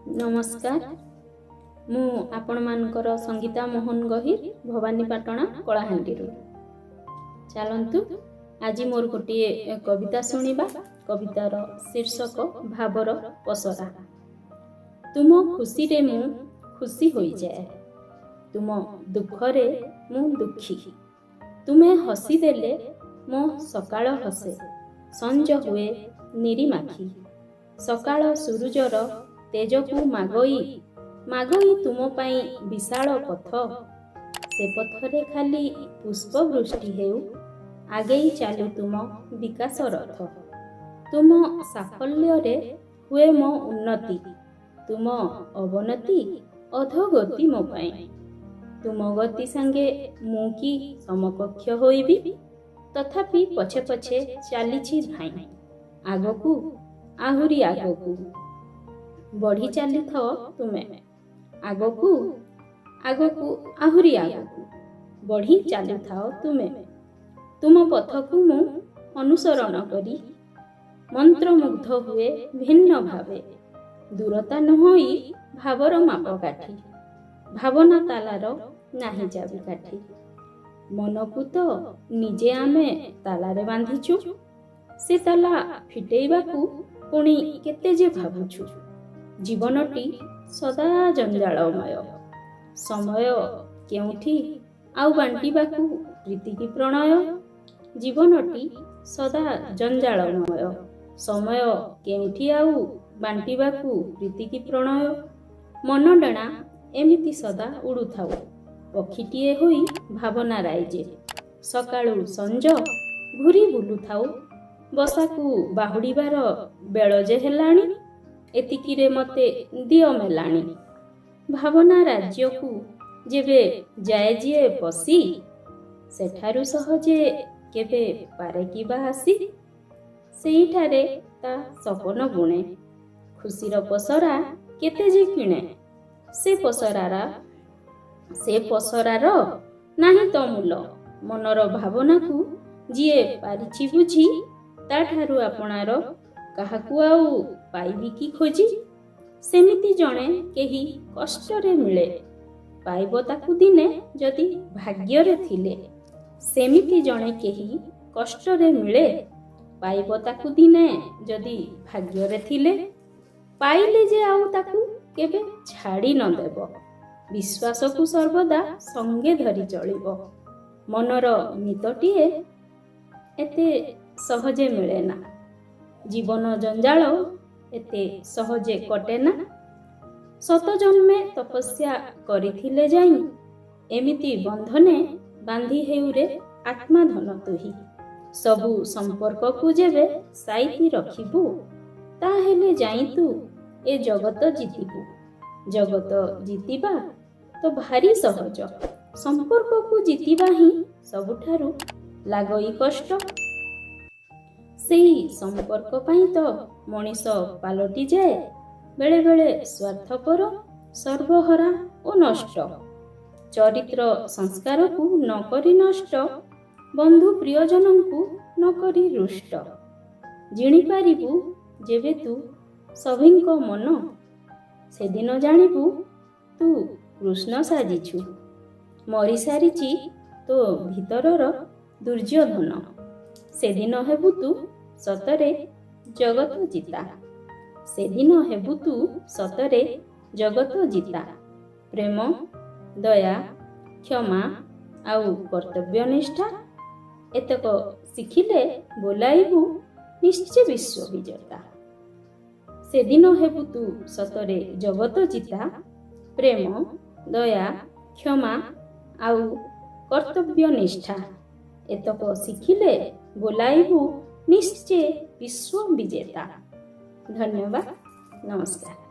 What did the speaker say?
ନମସ୍କାର, ମୁଁ ଆପଣମାନଙ୍କର ସଙ୍ଗୀତା ମୋହନ ଗହିର, ଭବାନୀପାଟଣା, କଳାହାଣ୍ଡିରୁ। ଚାଲନ୍ତୁ, ଆଜି ମୋର ଗୋଟିଏ କବିତା ଶୁଣିବା। କବିତାର ଶୀର୍ଷକ ଭାବର ପସରା। ତୁମ ଖୁସିରେ ମୁଁ ଖୁସି ହୋଇଯାଏ, ତୁମ ଦୁଃଖରେ ମୁଁ ଦୁଃଖୀ। ତୁମେ ହସିଦେଲେ ମୋ ସକାଳ ହସେ, ସଞ୍ଜ ହୁଏ ନିରିମାଖି। ସକାଳ ସୂରୁଜର ତେଜକୁ ମାଗଇ ମାଗଇ ତୁମ ପାଇଁ ବିଶାଳ ପଥ। ସେ ପଥରେ ଖାଲି ପୁଷ୍ପ ବୃଷ୍ଟି ହେଉ, ଆଗେଇ ଚାଲୁ ତୁମ ବିକାଶ ରଥ। ତୁମ ସାଫଲ୍ୟରେ ହୁଏ ମୋ ଉନ୍ନତି, ତୁମ ଅବନତି ଅଧୋଗତି ମୋ ପାଇଁ। ତୁମ ଗତି ସାଙ୍ଗେ ମୁଁ କି ସମକକ୍ଷ ହୋଇବି? ତଥାପି ପଛେ ପଛେ ଚାଲିଛି ଧାଇଁ, ଆଗକୁ, ଆହୁରି ଆଗକୁ ବଢ଼ି ଚାଲିଥାଅ ତୁମେ। ଆଗକୁ, ଆଗକୁ, ଆହୁରି ଆଗକୁ ବଢ଼ି ଚାଲୁଥାଅ ତୁମେ। ତୁମ ପଥକୁ ମୁଁ ଅନୁସରଣ କରି ମନ୍ତ୍ରମୁଗ୍ଧ ହୁଏ ଭିନ୍ନ ଭାବେ। ଦୂରତା ନୁହଁଇ ଭାବର ମାପକାଠି, ଭାବନା ତାଲାର ନାହିଁ ଚାବିକାଠି। ମନକୁ ତ ନିଜେ ଆମେ ତାଲାରେ ବାନ୍ଧିଛୁ, ସେ ତାଲା ଫିଟେଇବାକୁ ପୁଣି କେତେ ଯେ ଭାବୁଛୁ। ଜୀବନଟି ସଦା ଜଞ୍ଜାଳମୟ, ସମୟ କେଉଁଠି ଆଉ ବାଣ୍ଟିବାକୁ ପ୍ରୀତି କି ପ୍ରଣୟ? ଜୀବନଟି ସଦା ଜଞ୍ଜାଳମୟ, ସମୟ କେଉଁଠି ଆଉ ବାଣ୍ଟିବାକୁ ପ୍ରୀତି କି ପ୍ରଣୟ? ମନ ଡେଣା ଏମିତି ସଦା ଉଡ଼ୁଥାଉ, ପକ୍ଷୀଟିଏ ହୋଇ ଭାବନା ରାଇଜେ। ସକାଳୁ ସଞ୍ଜ ଘୂରି ବୁଲୁଥାଉ, ବସାକୁ ବାହୁଡ଼ିବାର ବେଳ ଯେ ହେଲାଣି, ଏତିକିରେ ମତେ ଦିଅ ମେଲାଣି। ଭାବନା ରାଜ୍ୟକୁ ଯେବେ ଯାଏ ଯିଏ ପଶି, ସେଠାରୁ ସହଜେ କେବେ ପାରେ କି ବା ଆସି? ସେଇଠାରେ ତା ସପନ ବୁଣେ, ଖୁସିର ପସରା କେତେ ଯେ କିଣେ। ସେ ପସରାର ନାହିଁ ତ ମୂଲ। ମନର ଭାବନାକୁ ଯିଏ ପାରିଛି ବୁଝି, ତାଠାରୁ ଆପଣାର କାହାକୁ ଆଉ ପାଇବି କି ଖୋଜି? ସେମିତି ଜଣେ କେହି କଷ୍ଟରେ ମିଳେ, ପାଇବ ତାକୁ ଦିନେ ଯଦି ଭାଗ୍ୟରେ ଥିଲେ। ସେମିତି ଜଣେ କେହି କଷ୍ଟରେ ମିଳେ, ପାଇବ ତାକୁ ଦିନେ ଯଦି ଭାଗ୍ୟରେ ଥିଲେ। ପାଇଲେ ଯେ ଆଉ ତାକୁ କେବେ ଛାଡ଼ି ନ ଦେବ, ବିଶ୍ୱାସକୁ ସର୍ବଦା ସଙ୍ଗେ ଧରି ଚଳିବ। ମନର ମିତଟିଏ ଏତେ ସହଜେ ମିଳେ ନା, ଜୀବନ ଜଞ୍ଜାଳ ଏତେ ସହଜେ କଟେ ନା। ଶତ ଜନ୍ମେ ତପସ୍ୟା କରିଥିଲେ ଯାଇଁ ଏମିତି ବନ୍ଧନେ ବାନ୍ଧି ହେଉରେ ଆତ୍ମା ଧନ ତୁହି। ସବୁ ସମ୍ପର୍କକୁ ଯେବେ ସାଇତି ରଖିବୁ, ତାହେଲେ ଯାଇଁ ତୁ ଏ ଜଗତ ଜିତିବୁ। ଜଗତ ଜିତିବା ତ ଭାରି ସହଜ, ସମ୍ପର୍କକୁ ଜିତିବା ହିଁ ସବୁଠାରୁ ଲାଗଇ କଷ୍ଟ। ସେଇ ସମ୍ପର୍କ ପାଇଁ ତ ମଣିଷ ପାଲଟି ଯାଏ ବେଳେବେଳେ ସ୍ୱାର୍ଥପର, ସର୍ବହରା ଓ ନଷ୍ଟ। ଚରିତ୍ର ସଂସ୍କାରକୁ ନ କରି ନଷ୍ଟ, ବନ୍ଧୁ ପ୍ରିୟଜନଙ୍କୁ ନ କରି ରୁଷ୍ଟ। ଜିଣିପାରିବୁ ଯେବେ ତୁ ସଭିଙ୍କ ମନ, ସେଦିନ ଜାଣିବୁ ତୁ କୃଷ୍ଣ ସାଜିଛୁ, ମରିସାରିଛି ତୋ ଭିତରର ଦୁର୍ଯ୍ୟୋଧନ। ସେଦିନ ହେବୁ ତୁ ସତରେ ଜଗତ ଜିତା। ସେଦିନ ହେବୁ ତୁ ସତରେ ଜଗତ ଜିତା। ପ୍ରେମ, ଦୟା, କ୍ଷମା ଆଉ କର୍ତ୍ତବ୍ୟ ନିଷ୍ଠା, ଏତକ ଶିଖିଲେ ବୋଲାଇବୁ ନିଶ୍ଚେ ବିଶ୍ୱ ବିଜେତା। ସେଦିନ ହେବୁ ତୁ ସତରେ ଜଗତ ଜିତା। ପ୍ରେମ, ଦୟା, କ୍ଷମା ଆଉ କର୍ତ୍ତବ୍ୟ ନିଷ୍ଠା, ଏତକ ଶିଖିଲେ ବୋଲାଇବୁ ନିଶ୍ଚେ ବିଶ୍ୱ ବିଜେତା। ଧନ୍ୟବାଦ, ନମସ୍କାର।